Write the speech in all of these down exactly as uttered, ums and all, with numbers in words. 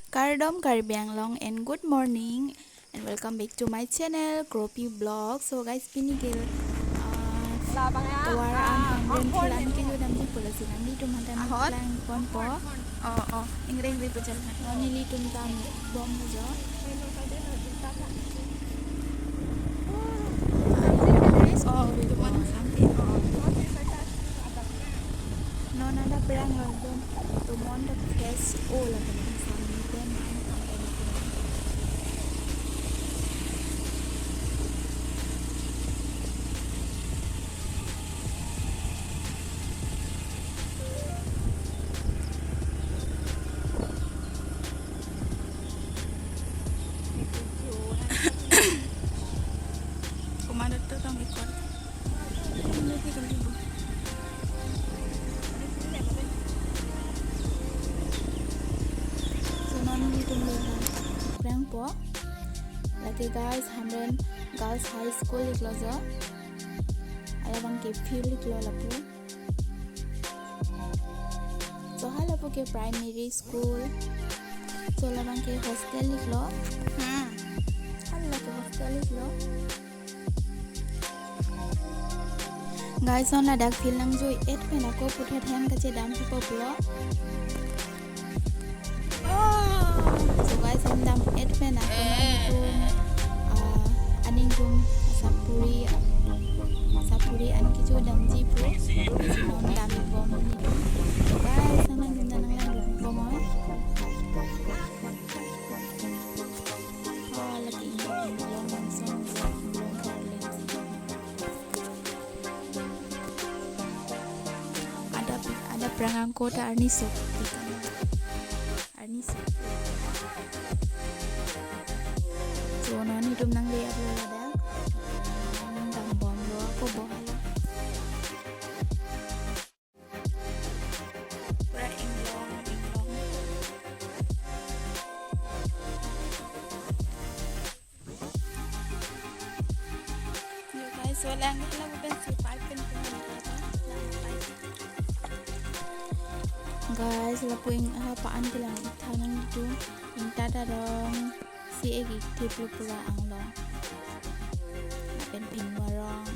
Kardom Karbi Anglong and good morning and welcome back to my channel Kropi Vlog. So guys, pini ke, ah, labang ya, tovar ah, an Hamren akhor philan ni. Kejudam di pula si nangli tum hantai ahot. Nanglang ponpo. Oh, oh. Ingre ingre pejal. Nelitum dambom jo. Oh, itu mana sampai. Oh. Non ada perang london. Tumon the best all of the family them. Kumadato tong ikot. So non nelitum le lang. Perang po. Lake guys, Hamren Girls High School iklo jo. Alabang ke field iklo lapu. So hala po ke primary school. So labang ke hostel iklo. Hmm. Hala ke hostel iklo. Guys, non ladak field nangjui-et pen ako puthot hem kachedam si populo. So guys, hem dam-et pen ako nangtum, ah, aning tum sapuri, sapuri an kejudamji pu. Si non dambom nelitum. So guys, nang nangtum nang nanglangbom. Ah, lagi ini, ini, ini, langsung, langsung, langsung. Ada, ada perang angkota arni sok. Arni sok. So, non nelitum nangle-et lo ladak. Dambom lo ako boha lo. Pura inglong, inglong. Yo guys, so lang hala pen si pipe pen pen. Guys, lapu ing ha pa-an kelang itha nangtum, ingta ta rong si ek ik thip lo pura anglong. Lapen pin warong.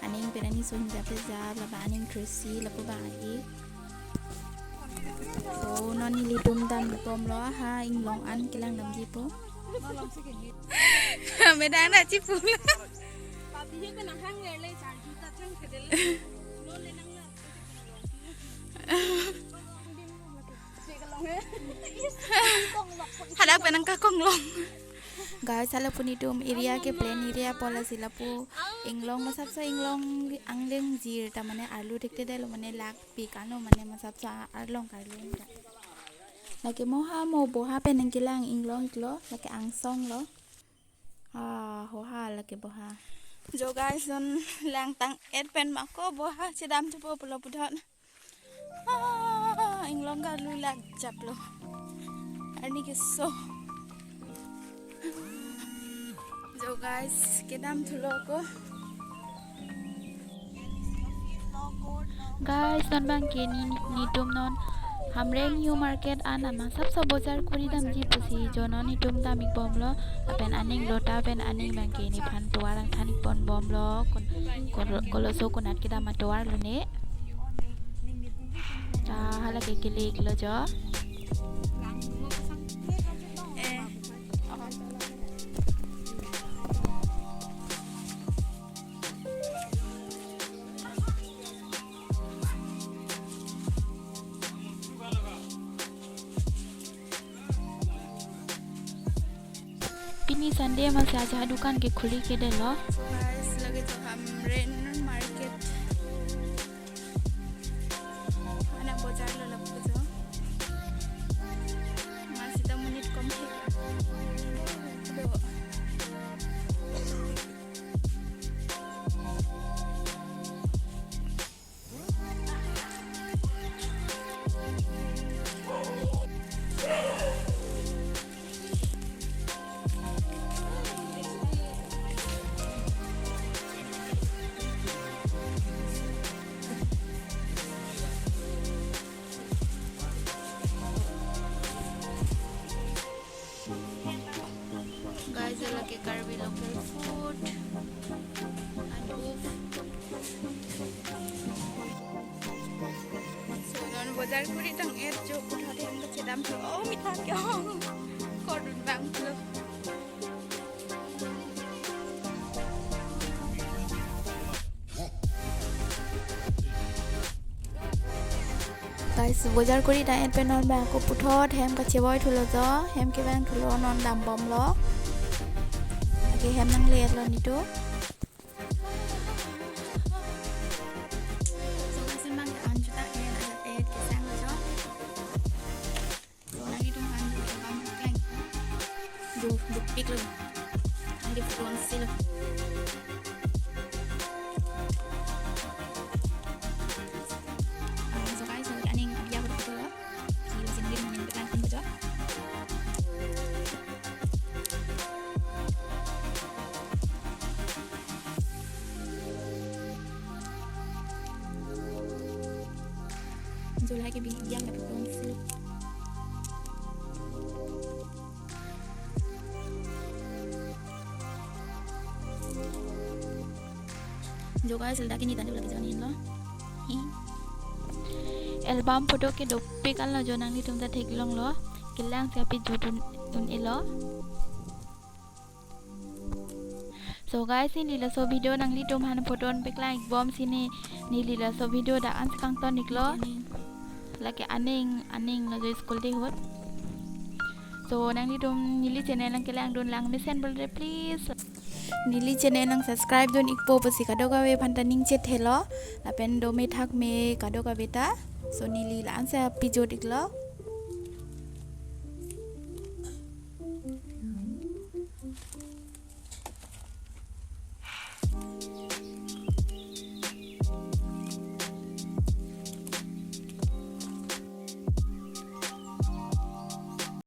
Aning pen aning so hinjap jap, lapen aning tresi, lapu bang ik. So, non nelitum dambom lo, aha, inglong an kelang damji po. Medang na chipu. Hadak penang kakong long. Guys, hala pu nelitum area ke plain area po, lasi lapu inglong masapso inglong angleng jir ta mane arlu thekthedetlo mane lakpik ano mane masapso arlong karlun ta. Lake moha mo boha pen nangkelang inglong iklo, lake angsong lo. Ah, hoha lake boha. Jo guys, non lang tang-et pen ma ako boha chedam thupo pulo puthot. Ah, inglong karlu lak japlo. Arni keso. Jo guys, kedam thulo ako. Guys, non bang ke ne, nelitum non Hamren New Market an ama sapso bojar kuri damji pusi jo non nelitum dam ik bomlo, lapen aning lota pen aning bang ke nephan tovar angthan ik pon bomlo, kon, kon, koloso konat kedam atovar lo ne. Ta hala ke kele iklo jo. Eh. Pini Sunday masi aja dukan ke khuli kedetlo. So guys, lake to Hamren Market. Anak bojar lo lapu jo. Masih ta monit kom he. Do. Kuri tang-et jo puthot hem kachedam thu. Oh, methang ke-ong. Kordun vanglo. Guys, bojar kuri tang-et pen non bang ako puthot hem kachevoi thulo jo, hem kevang thulo, non dambomlo. Lake hem nangle-etlo netum. So guys, memang an juta en ayat et kesang jo. So nanglitum an jo bang kleng. Jo dopiklo. Nanglitum photo an silo. Ah, so guys, so aning abia photo. Si, si nanglitum an kleng photo. July ke bi yang dapat kongsi. Jo guys, ladak ini tadi lagi join lo. Hi. Album photo ke dopik an lo jo, nanglitum ta theklonglo. Kelang si api judun un ilo. So guys, neli laso video nanglitum aphan photo an paklang-ik bom si ne, neli laso video dak an si kangton-iklo. Lake aning, aning lo jo school day ahut. So nanglitum neli channel nangkelangdun lang mesen pulote please neli channel nang subscribe dun-ikpo pusi kadokave aphan ta ning chethelo. Lapen dome thakme kadokave ta. So neli la-an si api jut-iklo.